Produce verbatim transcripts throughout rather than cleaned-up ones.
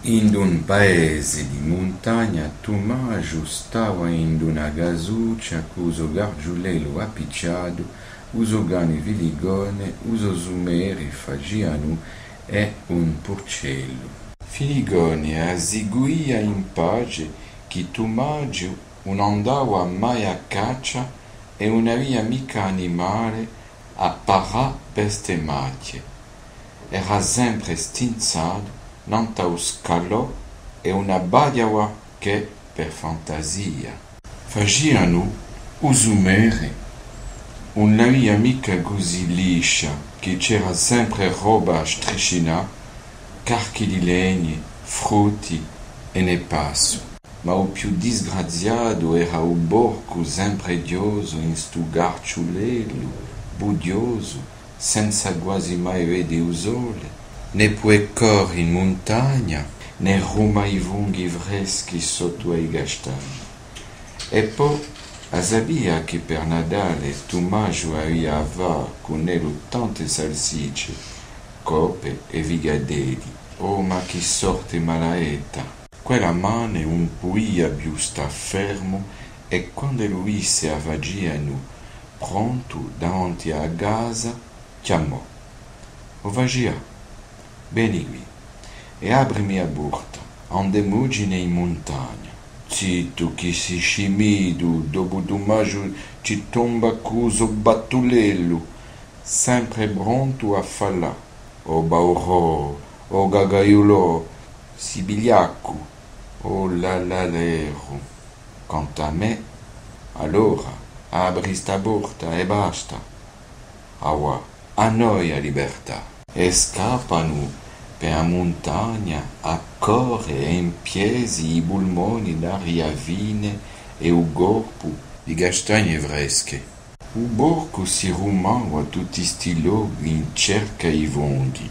In un paese di muntagna, Tumasgiu stava in una casuccia cù u so carciulellu appicciatu, u so cane Filigone, u so sumere Fagianu è un purcellu. Filigone a si gudia in pace chì Tumasgiu ùn andava mai à caccia è ùn avia micca animale à parà per ste machje. Era sempre stinzatu nant'à u scalò è ùn abbaghjava chè per fantasia. Fagianu, u sumere, ùn l'avia micca cusì liscia, chì c'era sempre roba à striscinà, carchi di legne, frutti è ne passu. Ma u più disgraziatu era u porcu, sempre ghjosu in stu carciulellu, bughjosu, senza guasi mai vede u sole, nè pudè corre in muntagna, nè rumà i funghi freschi sottu à i castagni. È po a sapia chì per Natale Tumasgiu avia à fà cun ellu tante salsicce, coppe è figadelli. Oh, ma chì sorte malaetta! Quella mane ùn pudia più stà fermu è quand'ellu visse à Fagianu prontu davanti à a casa, chjamò: O Fagià, veni quì è aprimi a porta, andemucine in muntagna. Zittu chì sì scimitu, dopu Tumasgiu ci tomba cù u so battulellu, sempre prontu à fallà. O baurò, o gagaiulò, sì vigliaccu, o lallaleru. Quant'à mè, allora, apri sta porta è basta. Avà, à noi a libertà. È scappanu per a muntagna à corre è impiesi i pulmoni d'aria fine è u corpu di castagne fresche. U porcu si rumava tutti sti lochi in cerca i funghi.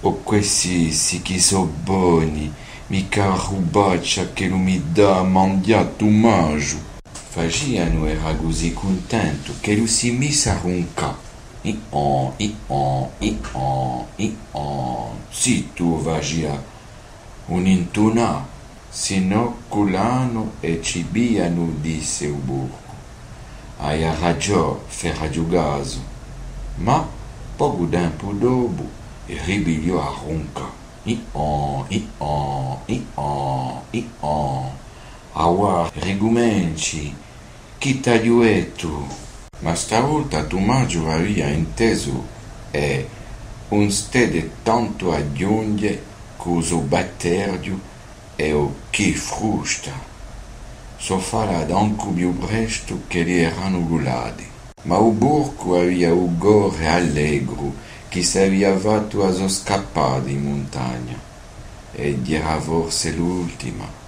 O, quessi sì chì sò boni, micca a rubaccia ch'ellu mi dà à manghjà Tumasgiu! Fagianu era cusì cuntentu ch'ellu si mise à runcà. I-on, i-on, i-on, i-on. Zittu, o Fagià, ùn intunà, sinnò cullanu è ci piglianu, disse u porcu. Hai ragiò, feraghju casu. Ma pocu tempu dopu ripigliò à runcà. I-on, i-on, i-on, i-on. Avà ricumenci, chì t'aghju dettu? Ma sta volta Tumasgiu avia intesu è ùn stette tantu à ghjunghje cù u so batterghju è: o, chì frusta! Sò fallati ancu più prestu ch'elli eranu cullati. Ma u porcu avia u core allegru chì s'avia fattu a so scappata in muntagna, è era forse l'ultima.